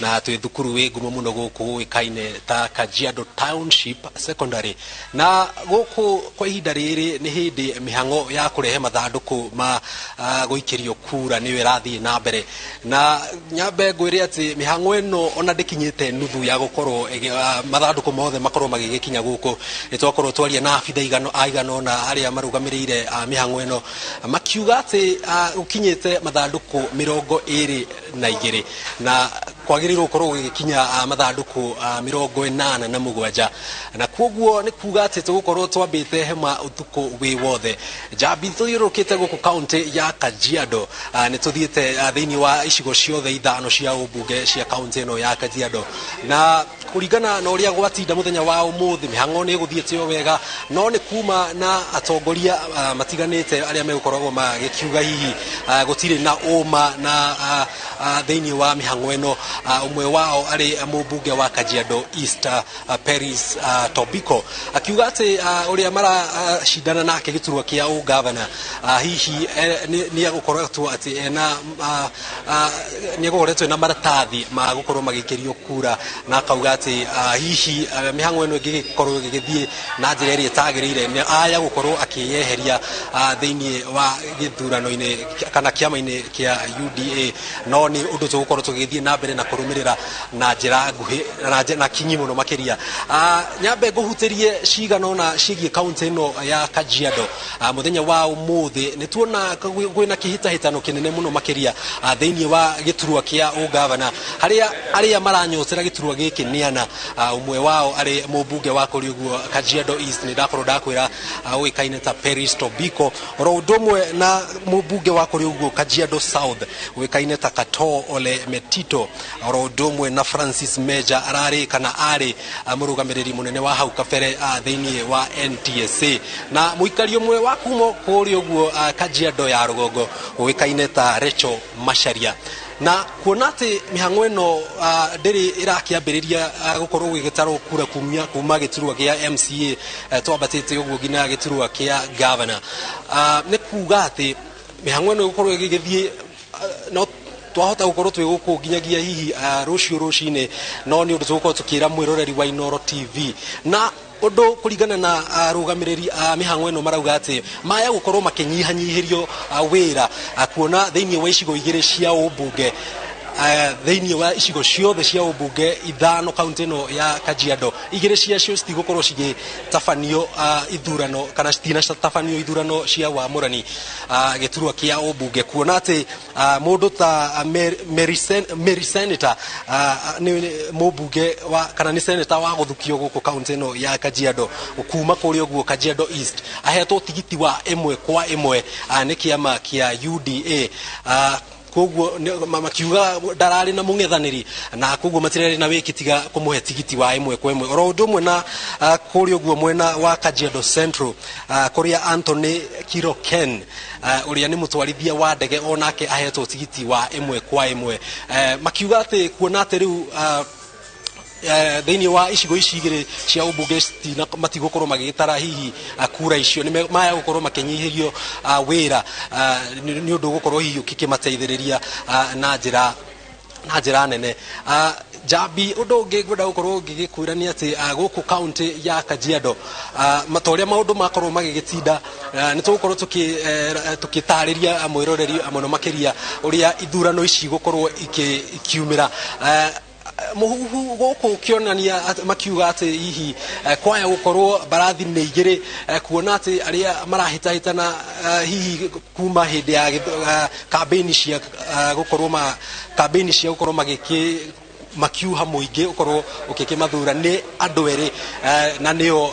Na twĩ thukuru wĩ ngumo mũno gũkũ ũĩkaine ta Kajiado Township Secondary. Na gũkũ kwa ihinda rĩrĩ nĩ hĩndĩ mĩhang'o ya kũrehe mathandũkũ ma gũikĩrio kura nĩyo ĩrathiĩ na mbere. Na nyambe ngwĩre atĩ mĩhang'o ĩno ona ndĩkinyĩte nuthu ya gũkorwo mathandũkũ mothe makorwo magĩgĩkinya gũkũ. Nĩ twakorwo twaria na abitha aigana ũna arĩa marũgamĩrĩire mĩhang'o ĩno, makiuga atĩ gũkinyĩte mathandũkũ 22 na kwagĩrĩirwo gũkorwo gũgĩkinya mathandũkũ 87, na koguo nĩ kuga atĩ tũgũkorwo twambĩte hema ũtukũ wĩ wothe. Njambi tũthiũrũrũkĩte gũkũ kaunti ya Kajiado, nĩ tũthiĩte thĩinĩ wa icigo ciothe 5 cia ũmbunge cia kaunti ĩno ya Kajiado, na kũringana na ũrĩa gwatinda mũthenya wa ũmũthĩ, mĩhang'o nĩ ĩgũthiĩte o wega, no nĩ kuma na atongoria matiganĩte arĩa megũkoragwo magĩkiuga hihi gũtirĩ na ũma na thĩinĩ wa mĩhang'o ĩno. Ũmwe wao arĩ mũmbunge wa Kajiado East, Peris Tobiko, akiuga atĩ ũrĩa maracindana nake gĩturwa kĩa ũgavana hihi nĩ egũkoretwo atĩ ena nĩ egũkoretwo ena maratathi ma gũkorwo magĩikĩrio kura, na akauga atĩ hihi mĩhang'o ĩno ĩngĩgĩkorwo ĩgĩgĩthiĩ na njĩra ĩrĩa ĩtagĩrĩire, nĩ aya gũkorwo akĩyeheria thĩinĩ wa gĩthurano-inĩ kana kĩama-inĩ kĩa UDA. No nĩ ũndũ tũgũkorwo tũgĩthiĩ na mbere na kũrũmĩrĩra na njĩra nguhĩ na kinyi mũno makĩria. Nyambe ngũhutĩrie cigana ũna ciĩgiĩ kaunti ĩno ya Kajiado. Mũthenya wa ũmũthĩ nĩ tuona kwĩna kĩhĩtahĩtano kĩnene mũno makĩria thĩinĩ wa gĩturwa kĩa ũgavana, harĩa arĩa maranyotera gĩturwa gĩkĩ nĩ ana. Ũmwe wao arĩ mũmbunge wa kũrĩa ũguo Kajiado East, nĩ ndakorwo ndakwĩra, ũĩkaine ta Peris Tobiko, oro ũndũ ũmwe na mũmbunge wa kũrĩa ũguo Kajiado South ũĩkaine ta Katoo Ole Metito, oro ũndũ ũmwe na Francis Meja, ararĩ kana arĩ mũrũgamĩrĩri mũnene wa hau kabere thĩinĩ wa NTSA, na mũikari ũmwe wa kuma kũrĩa ũguo Kajiado ya rũgongo ũĩkaine ta Rachel Macharia. Na kuona atĩ mĩhang'o ĩno ndĩrĩ ĩrakĩambĩrĩria gũkorwo gũgĩtarwo kura kuma gĩturwa kĩa MCA twambatĩte ũguo nginya gĩturwa kĩa governor, nĩ kuga atĩ mĩhang'o ĩno ĩgũkorwo ĩgĩgĩthiĩ, no twahota gũkorwo twĩ gũkũ nginyagia hihi rũciũ rũcinĩ, no nĩ ũndũ tũgũkorwo tũkĩra mwĩroreri wa Inooro TV. Na ũndũ kũringana na arũgamĩrĩri a mĩhang'o ĩno marauga atĩ maya gũkorwo makĩnyihanyihĩrio wĩra, kuona thĩinĩ wa icigo 2 cia ũmbunge, thĩinĩ wa icigo ciothe cia ũmbunge 5 kaunti ĩno ya Kajiado, 2 ciacio citigũkorwo cigĩtabanio ithurano kana citinatabanio ithurano cia wamũrani gĩturwa kĩa ũmbunge, kuona atĩ mũndũ ta Mary Senator nĩ mũmbunge wa kana nĩ senator wa gũthukio gũkũ kaunti ĩno ya Kajiado kuma kũrĩa ũguo Kajiado East, ahetwo tigiti wa 1 kwa 1 nĩ kĩama kĩa UDA. Koguo makiuga ndararĩ na mũng'ethanĩri, na koguo matirarĩ na wĩki tiga kũmũhe tigiti wa 1 kwa 1. Oro ũndũ ũmwe na kũrĩa ũguo mwena wa Kajiado Central, kũrĩa Anthony Kiroken, ũrĩa nĩ mũtwarithia wa ndege, onake ahetwo tigiti wa 1 kwa 1. Makiuga atĩ kuona atĩ rĩu thĩinĩ wa icigo ici 2 cia ũmbunge matigũkorwo magĩgĩtara hihi kura icio, nĩ maya gũkorwo makĩnyihĩrio wĩra, nĩ ũndũ ũgũkorwo hihi ũkĩmateithĩrĩria na njĩra nene. Njambi, ũndũ ũngĩ ngwenda gũkorwo ngĩgĩkwĩra nĩ atĩ gũkũ kaunti ya Kajiado, ta ũrĩa maũndũ makorwo magĩgĩtinda, nĩ tũgũkorwo tũgĩtarĩria mwĩroreri mũno makĩria ũrĩa ithurano ici gũkorwo ikiumĩra. Mũhuhu gũkũ ũkĩonania makiuga atĩ hihi kwaya gũkorwo mbarathi nĩ 2, kuona atĩ arĩa marahĩtahĩtana hihi kuma hĩndĩ ya kambĩini cia gũkorwo ma kambĩini cia gũkorwo magĩkĩ makiuha mũingĩ ũkorwo ũkĩkĩmathura nĩ andũ erĩ, na nĩo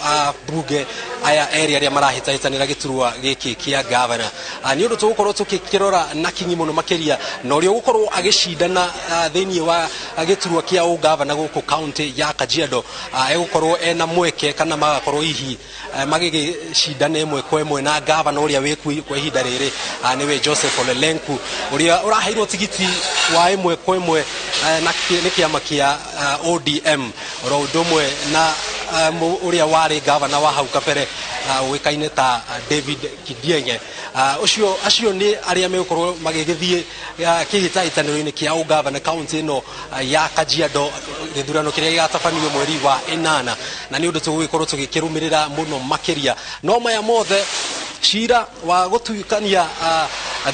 mbunge aya erĩ arĩa marahĩtahĩtanĩra gĩturwa gĩkĩ kĩa gavana. Nĩ ũndũ tũgũkorwo tũgĩkĩrora na kinyi mũno makĩria, na ũrĩa ũgũkorwo agĩcindana thĩinĩ wa gĩturwa kĩa ũgavana gũkũ kaunti ya Kajiado egũkorwo ena mweke kana magakorwo hihi magĩgĩcindana 1 kwa 1 na gavana ũrĩa wĩ kwa ihinda rĩrĩ, nĩwe Joseph Ole Lenku, ũrĩa ũraheirwo tigiti wa 1 kwa 1 na nĩ kĩama kĩa ODM, oro ũndũ ũmwe na ũrĩa warĩ gavana wa hau kabere ũĩkaine ta David Kidienge. Ũcio acio nĩ arĩa megũkorwo magĩgĩthiĩ kĩhĩtahĩtanĩro-inĩ kĩa ũgavana kaunti ĩno ya Kajiado, gĩthurano kĩrĩa gĩgatabanio mweri wa 8, na nĩ ũndũ tũgũgĩkorwo tũgĩkĩrũmĩrĩra mũno makĩria. No maya mothe, cira wa gũtuĩkania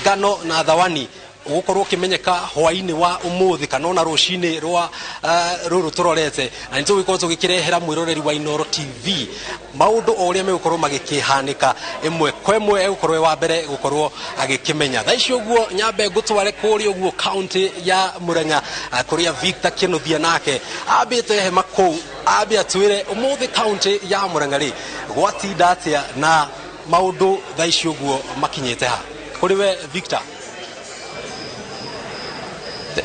ngano na thawani ũgũkorwo ũkĩmenyeka hwainĩ wa ũmũthĩ kana ona rũcinĩ rwa rũrũ tũrorete, na nĩ tũgũgĩkorwo tũgĩkĩrehera mwĩroreri wa Inooro TV maũndũ o ũrĩa megũkorwo magĩkĩhanĩka ĩmwe kwa ĩmwe, egũkorwo e wa mbere gũkorwo agĩkĩmenya. Thaa ici ũguo nyambe ngũtware kũrĩa ũguo kaunti ya Murang'a, kũrĩa Victor Kĩnuthia nake ambĩte hema kũu, ambe atwĩre ũmũthĩ kaunti ya Murang'a rĩ gwatinda atĩa na maũndũ thaa ici ũguo makinyĩte ha. Kũrĩ we, Victor.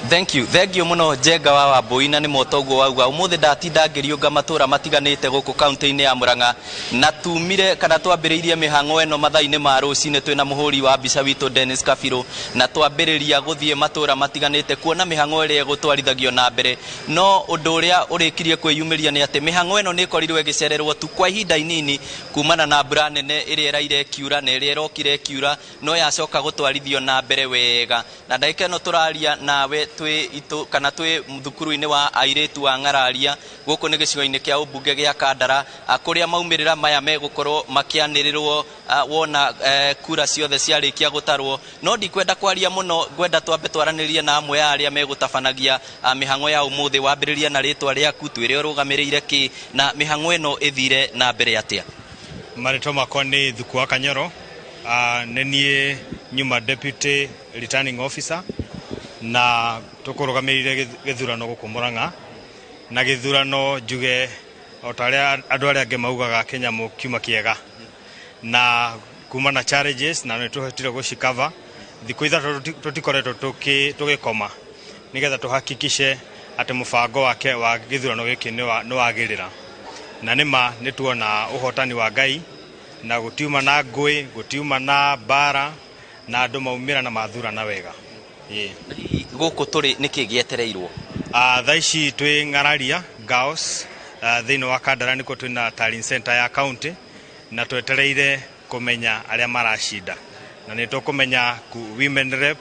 Thank you, thank you muno, Njenga wa Wambui. Na nĩ motoguo wauga, ũmũthĩ ndatinda ngĩriũnga matũra matiganĩte gũkũ kaunti-inĩ ya Murang'a, na tumire kana twambĩrĩirie mĩhang'o ĩno mathaa-inĩ ma rũcinĩ twĩna mũhũri wa mbica witũ Dennis Kabirũ, na twambĩrĩria gũthiĩ matũra matiganĩte kuona mĩhang'o ĩrĩa ĩgũtwarithagio na mbere. No ũndũ ũrĩa ũrĩkirie kwĩyumĩria nĩ atĩ mĩhang'o ĩno nĩ ĩkorirwo ĩgĩcererwo tu kwa ihinda inini kumana na mbura nene ĩrĩa ĩraire ĩkiura na ĩrĩa ĩrokire ĩkiura, no yacoka gũtwarithio na mbere wega. Na ndagĩka ĩno tũraria nawe twĩ itũ kana twĩ thukuru-inĩ wa airĩtu wa Ng'araria, gũkũ nĩ gĩcigo-inĩ kĩa ũmbunge gĩa Kandara, kũrĩa maumĩrĩra maya megũkorwo makĩanĩrĩrwo wona kura ciothe ciarĩkia gũtarwo. No ndikwenda kwaria mũno, ngwenda twambe twaranĩrie na amwe a arĩa megũtabanagia mĩhang'o ya ũmũthĩ. Wambĩrĩria na rĩtwa rĩaku, twĩre ũrũgamĩrĩire kĩ na mĩhang'o ĩno ĩthire na mbere atĩa. Marĩtwa makwa nĩ Thuku wa Kanyoro. Nĩ niĩ nyuma deputy returning officer na tũkũrũgamĩrĩire gĩthurano gũkũ Murang'a. Na gĩthurano, njuge o ta ũrĩa andũ arĩa angĩ maugaga, kĩnyamũ kiuma kĩega na kuma na challenges, na nĩ tũhotire gũcikava. Thikũ 3 tũtikoretwo tũgĩkoma nĩgetha tũhakikishe atĩ mũbango wake wa gĩthurano gĩkĩ nĩ wagĩrĩra, na nĩma nĩ tuona ũhotani wa Ngai, na gũtiuma na ngũĩ, gũtiuma na mbara, na andũ maumĩra na mathurana wega. Ĩĩ. Hihi gũkũ tũrĩ nĩkĩ gĩetereirwo? Thaa ici twĩ Ng'araria Girls, thĩinĩ wa Kandara, nĩkuo twĩna tallying center ya county, na twetereire kũmenya arĩa maracinda, na nĩ tũkũmenya women rep,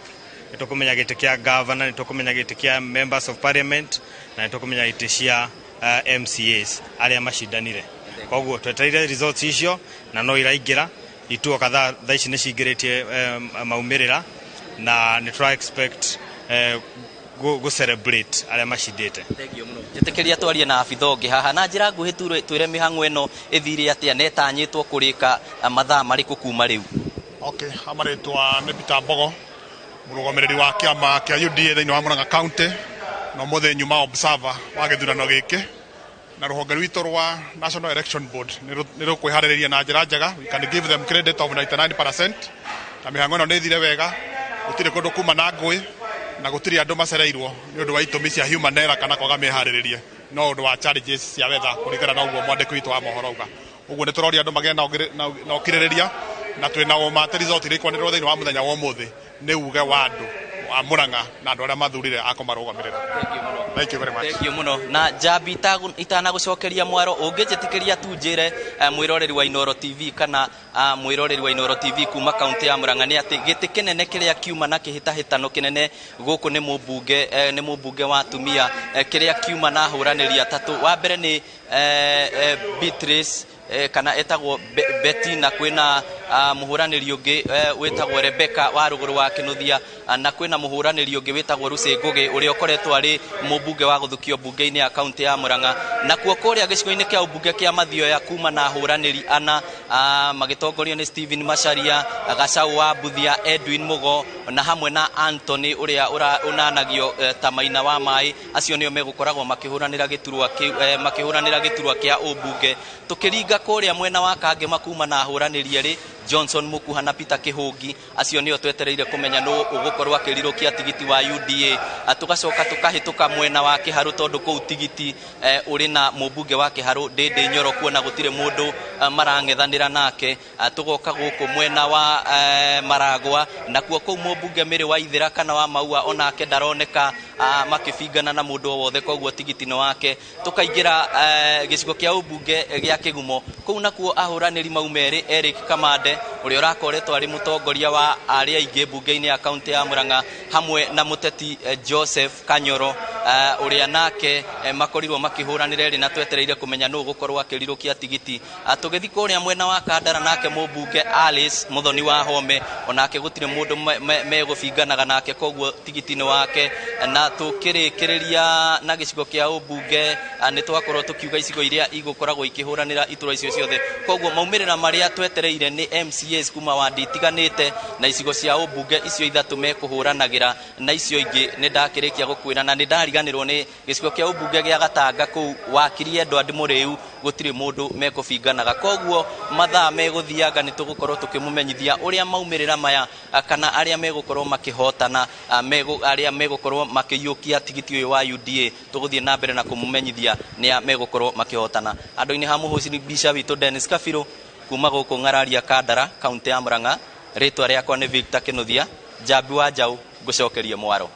nĩ tũkũmenya gĩtĩ kĩa governor, nĩ tũkũmenya gĩtĩ kĩa members of parliament, na nĩ tũkũmenya itĩ cia MCAs arĩa macindanire. Koguo twetereire results icio, na no iraingĩra ituo kadhaa. Thaa ici nĩ cingĩrĩtie maumĩrĩra, na nĩ tũra expect gũ celebrate arĩa macindĩte. Njĩtĩkĩria twarie na abitha ũngĩ haha na njĩra nguhĩ, twĩre mĩhang'o ĩno ĩthire atĩa na ĩtanyĩtwo kũrĩka mathaa marĩkũ kuma rĩu. Okay, amarĩtwa nĩ Peter Mbogo, mũrũgamĩrĩri wa kĩama kĩa UDA thĩinĩ wa Murang'a County, na ũmũthĩ nyuma observer wa gĩthurano gĩkĩ. Na rũhonge rwitũ rwa National Election Board nĩ rũkwĩharĩrĩria na njĩra njega. We can give them credit of 99%, na mĩhang'o ĩno nĩ ĩthire wega, gũtirĩ kũndũ kuma na ngũĩ, na gũtirĩ andũ macereirwo nĩ ũndũ wa itũmi cia human error kana kwaga mĩharĩrĩrie, no ũndũ wa challenges cia weather, kũringana na ũguo mwandĩki witũ wa mohoro auga. Ũguo nĩ tũroria andũ magĩe na ũkirĩrĩria, na twĩna ũma atĩ result iria ikwanĩrĩrwo thĩinĩ wa mũthenya wa ũmũthĩ nĩ uge wa andũ a Murang'a na andũ arĩa mathurire a kũmarũgamĩrĩra. Thank you very much. Thank you mũno. Na njambi itanagũcokeria mwaro, ũngĩnjĩtĩkĩria tu njĩre mwĩroreri wa Inooro TV kana mwĩroreri wa Inooro TV kuma kaunti ya Murang'a nĩ atĩ gĩtĩ kĩnene kĩrĩa kiuma na kĩhĩtahĩtano kĩnene gũkũ nĩ mũmbunge, nĩ mũmbunge wa atumia, kĩrĩa kiuma na ahũranĩri atatũ. Wa mbere nĩ Beatrice, kana etagwo Betty, na kwĩna mũhũranĩri ũngĩ wĩtagwo Rebecca wa rũgũrũ wa Kĩnuthia, na kwĩna mũhũranĩri ũngĩ wĩtagwo Lucy Ngũgĩ, ũrĩa ũkoretwo arĩ mũmbunge wa gũthukio mbunge-inĩ ya kaunti ya Murang'a. Nakuo kũrĩa gĩcigo-inĩ kĩa ũmbunge kĩa Mathioya kuma na ahũranĩri ana, magĩtongorio nĩ Stephen Macharia, Gacau wa Mbuthia, Edwin Mugo na hamwe na Anthony ũrĩa ũnanagio ta Maina wa Maĩ. Acio nĩo megũkoragwo makĩhũranĩra gĩturwa kĩu, makĩhũranĩra gĩturwa kĩa ũmbunge. Tũkĩringa kũrĩa mwena wa Kangema kuma na ahũranĩri erĩ, Johnson Mukuha na Peter Kĩhũngi. Acio nĩo twetereire kũmenya nũ ũgũkorwo akĩrirũkia tigiti wa UDA. Tũgacoka tũkahĩtũka mwena wa Kĩharũ, tondũ kũu tigiti ũrĩ na mũmbunge wa Kĩharũ Ndĩndĩ Nyoro, kuona gũtirĩ mũndũ marang'ethanĩra nake. Tũgoka gũkũ mwena wa Maragwa, nakuo kũu mũmbunge Mĩrĩ wa Ithĩra kana wa Maua onake ndaroneka makĩbingana na mũndũ o wothe, koguo tigiti nĩ wake. Tũkaingĩra gĩcigo kĩa ũmbunge gĩa Kĩgumo, kũu nakuo ahũranĩri mau merĩ, Eric Kamande ũrĩa Ũrĩa ũrakoretwo arĩ mũtongoria wa arĩa aingĩ mbunge-inĩ ya kaunti ya Murang'a, hamwe na mũteti Joseph Kanyoro, ũrĩa nake makorirwo makĩhũranĩra erĩ, na twetereire kũmenya nũ ũgũkorwo akĩrirũkia tigiti. Tũgĩthiĩ kũrĩa mwena wa Kandara, nake mũmbunge Alice Muthoni wa Home, onake gũtirĩ mũndũ megũbinganaga nake, koguo tigiti-inĩ wake. Na tũkĩrĩkĩrĩria na gĩcigo kĩa ũmbunge, nĩ twakorwo tũkiuga icigo iria igũkoragwo ikĩhũranĩra iturwa icio ciothe. Koguo maumĩrĩra marĩa twetereire nĩ MCAs kuma wandi itiganĩte na icigo cia ũmbunge icio ithatũ mekũhũranagĩra, na icio ingĩ nĩ ndakĩrĩkia gũkwĩra. Na nĩ ndariganĩrwo nĩ gĩcigo kĩa ũmbunge gĩa Gatanga, kũu wakiri Edward Mũrĩu gũtirĩ mũndũ mekũbinganaga. Koguo mathaa megũthianga nĩ tũgũkorwo tũkĩmũmenyithia ũrĩa maumĩrĩra maya, kana arĩa megũkorwo makĩhotana, arĩa megũkorwo makĩiyũkia tigiti ũyũ wa UDA. Tũgũthiĩ na mbere na kũmũmenyithia nĩa megũkorwo makĩhotana. Andũ-inĩ ha mũhũci mbica witũ Dennis Kabirũ, kuma gũkũ Ng'araria Kandara, kaunti ya Murang'a, rĩtwa rĩakwa nĩ Victor Kĩnuthia, Njambi wa Njaũ, ngũcokerie mwaro.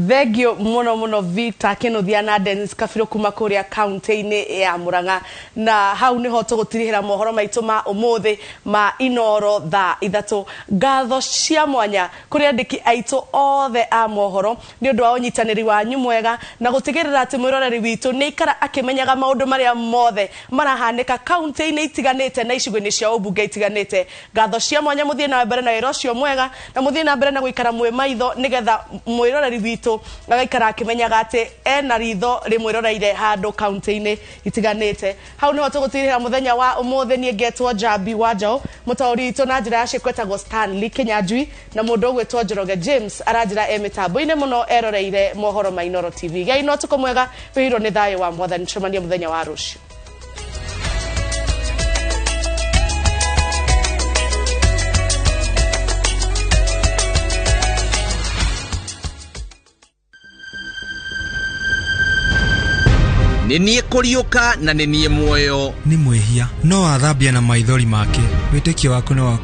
Thengio muno muno, Victor Kinuthia na Dennis Kabirũ kuma kuria kaunti-inĩ ya Murang'a. Na hau niho tũgũtirihĩra mohoro maitũ ma ũmũthĩ ma Inoro thaa 3. Ngatho cia mwanya kũrĩ andĩki aitũ othe a mohoro nĩ ũndũ wa ũnyitanĩri wanyu mwega na gũtigĩrĩra atĩ mwĩroreri witũ nĩ ikara akĩmenyaga maũndũ marĩa mothe marahanĩka kaunti-inĩ itiganĩte na icigo-inĩ cia ũmbunge itiganĩte. Ngatho cia mwanya, mũthiĩ na mbere na wĩra ũcio mwega, na mũthiĩ na mbere na gũikara mwĩ maitho, nĩgetha mwĩroreri witũ agaikara akĩmenyaga atĩ ena ritho rĩmwĩroreire handũ kaunti-inĩ itiganĩte. Hau niho tũgũtirĩra mũthenya wa ũmũthĩ. Niĩ ngetwo Njambi wa Njaũ, mũtaũri witũ na njĩra ya ciĩko etagwo Stanley Kinyanjui, na mũndũ ũgwĩtwo Njoroge James aranjĩra e mĩtambo-inĩ mũno eroreire mohoro ma Inoro TV. Gĩai na ũtukũ mwega, wĩhirwo nĩ thayũ wa Mwathani. Tũcemanie mũthenya wa rũciũ. Nĩ niĩ kũriũka na nĩ niĩ muoyo. Nĩ mwĩhia no athambia na maithori make. Wĩtĩkio waku nĩ wa